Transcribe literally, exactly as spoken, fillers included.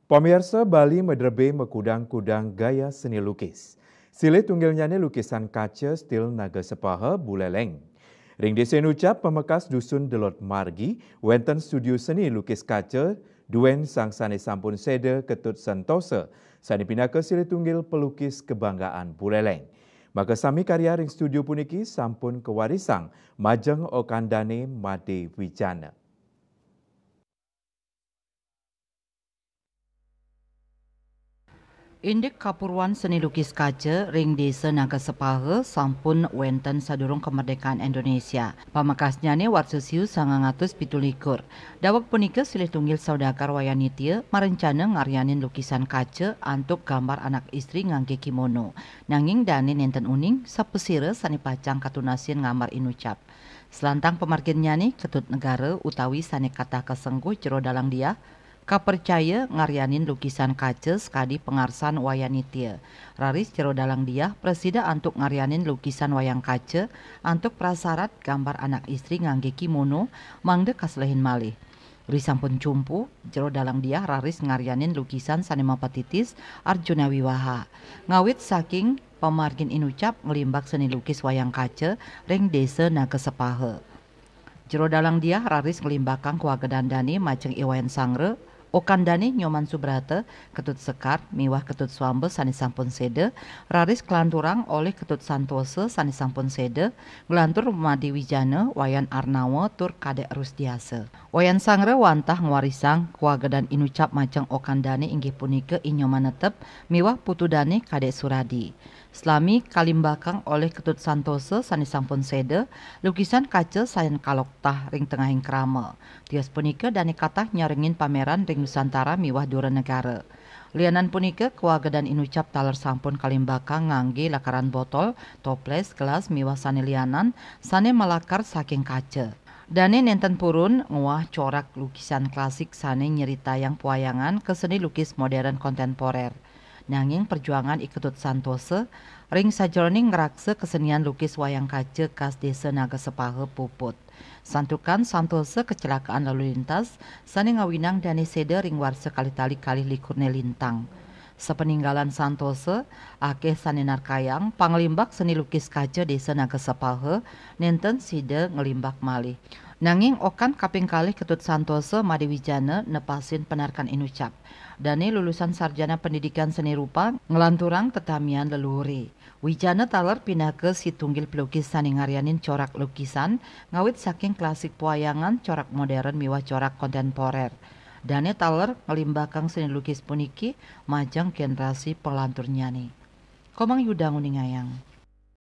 Pamiarsa, Bali madrebé makudang-kudang gaya seni lukis. Silih tunggilnyané lukisan kaca stil Naga Sepaha, Buleleng. Ring Désa Inucap, pamekas Dusun Delod Margi, wénten studio seni lukis kaca duén sang sané sampun séda, Ketut Santosa, sané pinaka silih tunggil pelukis kebanggaan Buleleng. Maka sami karya ring studio puniki sampun kawarisang majeng okandané Madé Wijana. Indik kapurwan seni lukis kaca ring Désa Naga Sepaha sampun wénten sadurung kamardikaan Indonesia. Pamekasnyané warsa siu sangang atus pitu likur. Daweg punika silih tunggil Saudagar Wayan Nitya marencana ngaryanin lukisan kaca antuk gambar anak istri nganggé kimono. Nanging dané nénten uning sapasira sané pacang katunasin ngambar Inucap. Selantang pamarginnyané, Ketut Negara utawi sané katah kasengguh Jero Dalang Diah kapercaya ngaryanin lukisan kaca sakadi pangarsan Wayan Nitya. Raris Jero Dalang Diah prasida antuk ngaryanin lukisan wayang kaca antuk prasarat gambar anak istri nganggé kimono mangda kaselehin malih. Risampun cumpu, Jero Dalang Diah raris ngaryanin lukisan sané mapatitis Arjuna Wiwaha. Ngawit saking pamargin Inucap nglimbak seni lukis wayang kaca ring Désa Naga Sepaha. Jero Dalang Diah raris nglimbakang kawagedan dané majeng I Wayan Sangra, okandané Nyoman Subrata, Ketut Sekar miwah Ketut Swamba sané sampun séda, raris kalanturang olih Ketut Santosa sané sampun séda, nglantur Madé Wijana, Wayan Arnawa tur Kadék Rusdiasa. Wayan Sangra wantah ngwarisang kawagedan Inucap majeng okandané inggih punika I Nyoman Netep miwah putu dané Kadék Suradi. Slami kalimbakang olih Ketut Santosa sané sampun séda, lukisan kaca sayan kaloktah ring tengahing krama. Tios punika dané katah nyarengin pameran ring Nusantara miwah dura negara. Lianan punika, kawagedan Inucap taler sampun kalimbakang nganggé lakaran botol, toplés, gelas miwah sané lianan sané malakar saking kaca. Dané nénten purun nguah corak lukisan klasik sané nyritayang pawayangan ka seni lukis modern kontemporer. Nanging perjuangan I Ketut Santosa ring sajeroning ngraksa kesenian lukis wayang kaca khas Désa Naga Sepaha puput. Santukan Santosa kecelakaan lalu lintas sané ngawinang dané séda ring warsa kalih tali kalih likurné lintang. Sapaninggalan Santosa, akéh sané narkayang panglimbak seni lukis kaca Désa Naga Sepaha, nénten sida nglimbak malih. Nanging okan kaping kalih Ketut Santosa Madé Wijana nepasin panarkan Inucap. Dané lulusan Sarjana Pendidikan Seni Rupa nglanturang tetamian leluhuré. Wijana taler pinaka situnggil pelukis sané ngaryanin corak lukisan ngawit saking klasik pawayangan, corak modern miwah corak kontemporer. Dané taler nglimbakang seni lukis puniki majeng generasi palanturnyané. Komang Yuda nguningayang.